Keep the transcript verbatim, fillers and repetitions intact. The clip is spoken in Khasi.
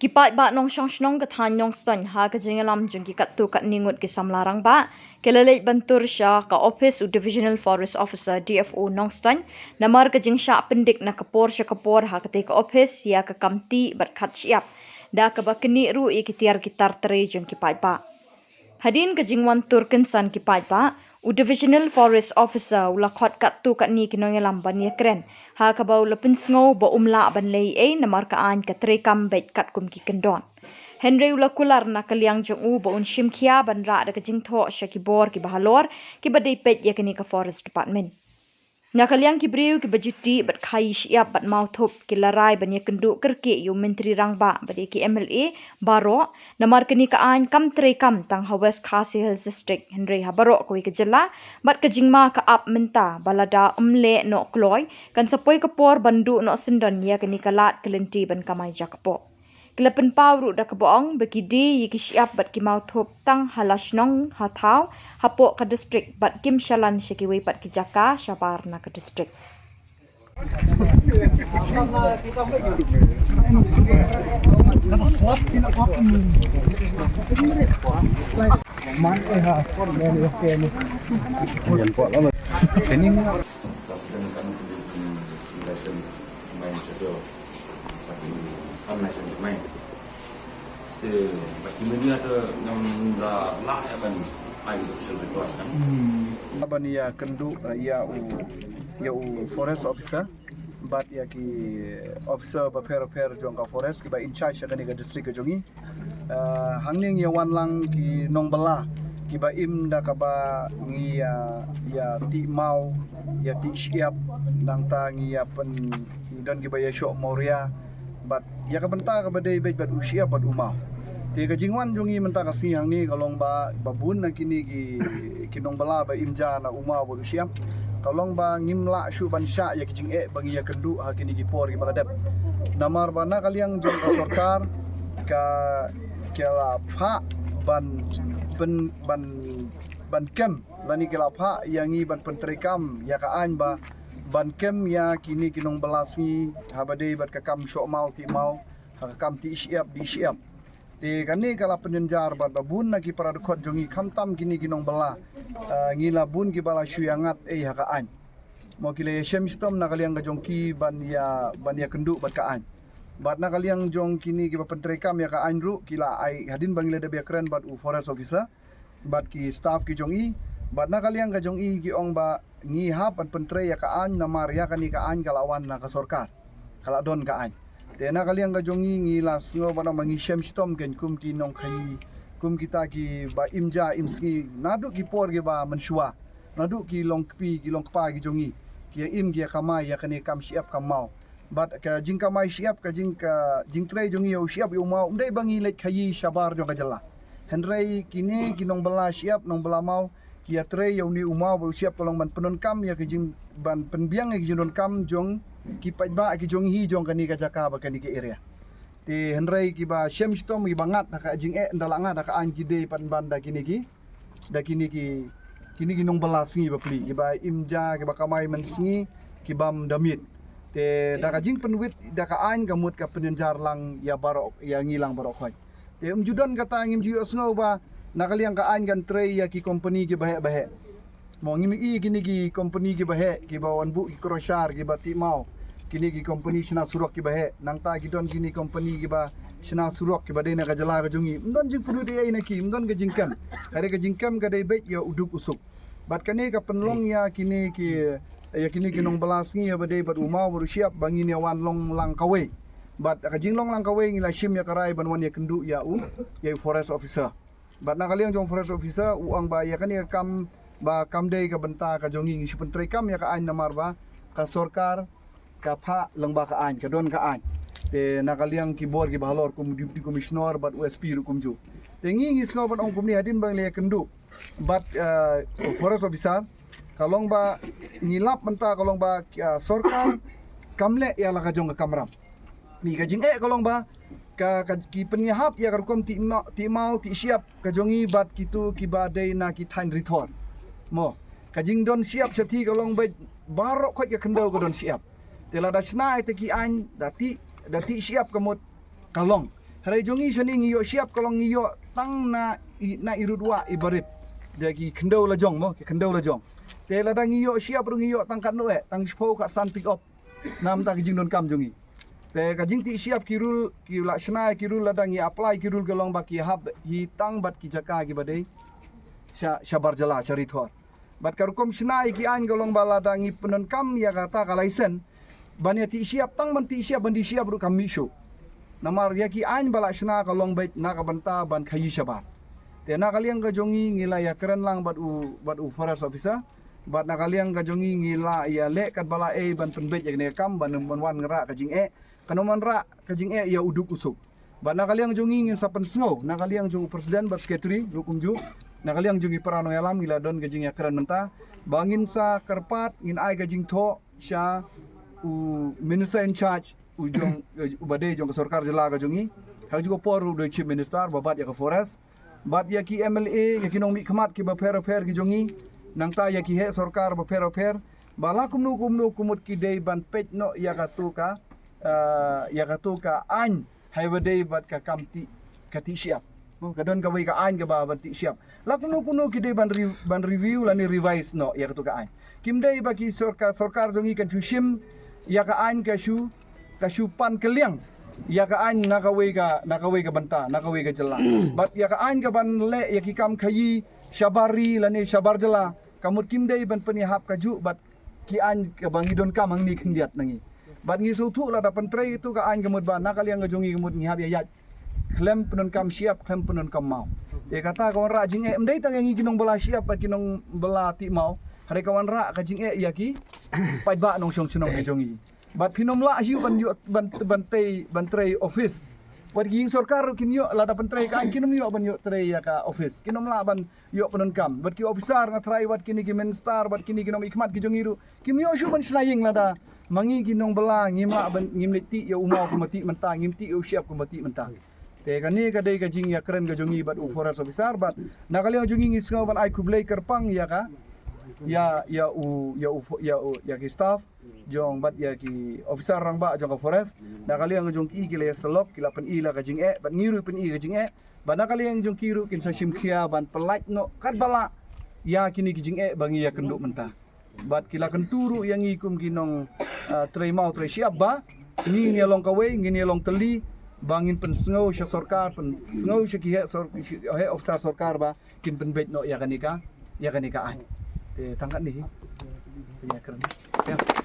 Ki paidbah nongshong shnong ka thaiñ Nongstoiñ ha ka jingïalam jong ki katto katne ngut ki samla rangbah, ki la leit ban tur sha ka ophis u Divisional Forest Officer, D F O, Nongstoiñ, namar ka jingshah pyndik na ka por sha ka por ha katei ka ophis ïa ka kam tih bad khat shyiap, da kaba knieh ruh ïa ki tiar ki tar trei jong ki paidbah. Hadien ka jingwan tur kynsan ki paidbah, u Divisional Forest Officer u la khot katto katne ki nongïalam ban ïakren, ha kaba u la pynsngew ba um lah ban leh ei ei namar ka aiñ ka treikam beit katkum ki kyndon. Hynrei u la kular na ka liang jong u ba un shim khia ban rah da ka jingthoh sha ki bor kiba halor, kiba dei peit ïa kane ka Forest Department. Na ka liang ki briew kiba ju tih bad khaii shyiap bad mawthup, ki la rai ban ïakynduh kyrkieh ïa u Myntri Rangbah bad ïa ki M L A baroh, namar kane ka aiñ kam treikam tang ha West Khasi Hills District, hynrei ha baroh kawei ka jylla, bad ka jingma ka ap mynta ba lada ym leh noh kloi, kan sa poi ka por ban duh noh syndon ïa kane ka lad ka lynti ban kamai jakpoh. Ki la pynpaw ruh da kaba ong ba ki die ïa ki shyiap bad ki mawthup tang ha la shnong ha thaw hapoh ka district, bad kim shalan sha kiwei pat ki jaka shabar na ka district. License mine sha to. Unlicensed mine. Te bad ki media te ngam da lah ïa ban ai official record kan. Ban ïakynduh, eh, ïa u, ïa u forest officer bad ïa ki officer bapher bapher jong ka forest kiba in charge ïa kane ka district ka jong ngi. Eh, hangne ngi ïa wan lang ki nongbylla kiba im da kaba ngi ïa, ïa tih maw, ïa tih shyiap, nangta ngi ïa pyn, ngi don kiba ïa shoh mawria bad ïa ka bynta kaba dei beit bad u shyiap bad u maw. Te ka jingwan jong ngi mynta ka sngi hangne ka long ba, ba bun na kine ki, ki nongbylla ba im ja na u maw bad u shyiap, ka long ba ngim lah shuh ban shah ïa ki jingeh ba ngi ïakynduh ha kine ki por kiba la dep. Namar ba na ka liang jong ka sorkar ka, ka la phah ban pyn, ban, ban kem lane ka la phah ïa ngi ban pyntreikam ïa ka aiñ ba ban kem ïa kine ki nongbylla sngi haba dei bad ka kam shoh maw tih maw, ha ka kam tih shyiap dih shyiap. Te kane ka la pynjynjar bad ba bun na ki para dkhot jong ngi khamtam kine ki nongbylla, eh, ngi la bun kiba la shu ïa ngat ei ha ka aiñ. Mo ki la ïa shem shitom na ka liang ka jong ki ban ïa, ban ïakynduh bad ka aiñ. Bad na ka liang jong kine kiba pyntreikam ïa ka aiñ ruh ki la ai hadien ba ngi la dep ïakren bad u forest officer bad ki staff ki jong i, bad na ka liang ka jong i ki ong ba ngi hap ban pyntrei ïa ka aiñ namar ïa kane ka aiñ ka la wan na ka sorkar, ka la don ka aiñ. Te na ka liang ka jong ngi ngi la sngew ba nang ba ngi shem shitom kein kum ki nongkhaii, kum kita kiba im ja im sngi naduh ki por kiba mynshuwa, naduh ki long kpi ki long kpa ki jong ngi ki ïa im ki ïa kamai ïa kane kam shyiap kam maw. Bad ka jingkamai shyiap, ka jing, ka jingtrei jong ngi ïa u shyiap ïa u maw, ym dei ba ngi leit khaii shabar jong ka jylla. Hynrei kine ki nongbylla shyiap nongbylla maw ki ïa trei ïa une u maw bad u shyiap ka long ban pyndonkam ïa ka jing, ban pynbiang ïa ka jingdonkam jong ki paidbah ki jong hi jong kane ka jaka bad kane ka area. Te hynrei kiba shem shitom kiba ngat ha ka jingeh ynda la ngat ha ka aiñ ki dei ban ban da kine ki, da kine ki, kine ki nongbylla sngi bapli kiba im ja kiba kamai mynsngi ki bam da miet. Te da ka jingpynwit da ka aiñ ka mut ka pynjynjar lang ïa baroh, ïa ngi lang baroh khoit. Te ym ju don kata, ngim ju ïohsngew ba na ka liang ka aiñ kan trei ïa ki kompani kiba heh ba heh. Mo ngim i kine ki kompani kiba heh kiba wan buh ki crusher kiba tih maw. Kine ki kompani shna surok kiba heh. Nangta ki don kine kompani kiba shna surok kiba dei na ka jylla ka jong ngi. Ym don jingpynwit ei ei na ki, ym don ka jingkem. Ka dei ka jingkem ka dei beit ïa u duk u suk. Bad kane ka pynlong ïa kine ki, ïa kine ki nongbylla sngi ïa ba dei bad u maw bad u shyiap ba ngin ïa wan long lang kawei. Bad ka jinglong lang kawei ngi la shim ïa ka rai ban wan ïakynduh ïa u, ïa u forest officer. Bad na ka liang jong forest officer u ong ba ïa kane ka kam ba kam dei ka bynta ka jong ngi, ngi shu pyntreikam ïa ka aiñ namar ba ka sorkar ka phah lyngba ka aiñ, ka don ka aiñ. Te na ka liang ki bor kiba halor kum u deputy commissioner bad u S P ruh kumjuh. Te ngi ngi sngew ban ong kumne hadien ba ngi la ïakynduh bad, eh, forest officer, ka long ba ngi lap mynta ka long ba, eh, sorkar kam leh ïa la ka jong ka kamram. Ni ka jingeh ka long ba ka, ka ki pynïahap ïa ka rukom tih ma-, tih maw tih shyiap ka jong ngi bad kitu kiba dei na ki thaiñ rithor. Mo ka jingdon shyiap shathie ka long ba baroh khoit ka khyndew ka don shyiap. Te lada shna ïa ki aiñ da tih, da tih shyiap ka mut ka long. Hynrei jong ngi shane ngi ïoh shyiap ka long ngi ïoh tang na i, na i rud wah i barit. Da ki khyndew la jong mo, ki khyndew la jong. Te lada ngi ïoh shyiap ruh ngi ïoh tang katno eh, tang shiphew ka san pick up. Namar ka jingdonkam jong ngi. Te ka jingtih shyiap ki rule, ki la shna ki rule, lada ngi apply ki rule ka long ba ki hap hi tang bad ki jaka kiba dei sha, shabar jylla, sha ri thor. Bad ka rukom shna ïa ki aiñ ka long ba lada ngi pyndonkam ïa kata ka license, ban ïa tih shyiap, tang ban tih shyiap, ban die shyiap ruh kam mih shuh. Namar ïa ki aiñ ba la shna ka long beit na ka bynta ban khaïi shabar. Te na ka liang ka jong ngi ngi la ïakren lang bad u, bad u forest officer. Bad na ka liang ka jong ngi ngi la ïaleh katba la ei ban pynbeit ïa kane ka kam, ban, ban wan wanrah ka jingeh. Kan ym wanrah ka jingeh ïa u duk u suk. Bad na ka liang jong ngi ngin sa pynsngew, na ka liang jong u president bad secretary ruh kumjuh, na ka liang jong ngi para nongïalam ngi la don ka jingïakren mynta ba ngin sa kyrpad, ngin ai ka jingthoh sha u minister in charge, u jong, uba dei jong ka sorkar jylla ka jong ngi, ha kajuh ka por ruh u dei chief minister ba bat ïa ka forest. Bad ïa ki M L A, ïa ki nongmihkhmat kiba pher bapher ki jong ngi, nangta ïa ki heh sorkar bapher bapher, ba la kumno kumno ka mut ki dei ban peit noh ïa katu ka, ah, ïa katu ka aiñ ha kaba dei bad ka kam tih, ka tih shyiap. Mo, ka don kawei ka aiñ kaba ban tih shyiap. La kumno kumno ki dei ban re-, ban review lane revise noh ïa katu ka aiñ. Kim dei ba ki sorkar, sorkar jong ngi kan shu shim ïa ka aiñ, ka shu, ka shu pan kylliang ïa ka aiñ na kawei ka, na kawei ka bynta, na kawei ka jylla. Bad ïa ka aiñ ka ban leh ïa ki kam khaïi shabar ri lane shabar jylla, ka mut kim dei ban pynïahap kajuh bad ki aiñ kaba ngi donkam hangne khyndiat na ngi. Bad ngi sngewthuh lada pyntrei katu ka aiñ ka mut ba na ka liang ka jong ngi ka mut ngi hap ïaid khlem pyndonkam shyiap, khlem pyndonkam maw. Te kata ka wanrah jingeh, ym dei tang ïa ngi ki nongbylla shyiap bad ki nongbylla tih maw, hynrei ka wanrah ka jingeh ïa ki paidbah nongshong shnong ki jong ngi. Bad phin ym lah hi ban ïoh, ban, ban tei, ban trei office. Bad ki ïing sorkar ruh kin ïoh, lada pyntrei ka aiñ kin ym ïoh ban ïoh trei ïa ka office. Kin ym lah ban ïoh pyndonkam. Bad ki officer, nga tharai wat kine ki minister, wat kine ki nongmihkhmat ki jong ngi ruh kim ïoh shuh ban shna ïing lada ma ngi ki nongbylla ngim lah ban, ngim leit tih ïa u maw kumba tih mynta, ngim tih ïa u shyiap kumba tih mynta. Te kane ka dei ka jingïakren ka jong ngi bad u forest officer, bad na ka liang jong ngi ngi sngew ban ai khublei kyrpang ïa ka, ïa, ïa u, ïa u, ïa u, ïa ki staff jong bad ïa ki officer rangbah jong ka forest. Na ka liang jong ki, ki la ïasyllok, ki la pyni la ka jingeh, bad ngi ruh pyni ka jingeh. Bad na ka liang jong ki ruh kin sa shim khia ban pyllait noh katba lah ïa kine ki jingeh ba ngi ïakynduh mynta. Bad ki la kyntu ruh ïa ngi kum ki nong, ah, trei maw trei shyiap ba ngi ngin ïalong kawei, ngin ïalong tylli, ba ngin pynsngew sha sorkar, pynsngew sha ki heh sor-, heh officer sorkar ba kin pynbeit noh ïa kane ka, ïa kane ka aiñ. Te tang katne hi. Pynïakren. Ïa.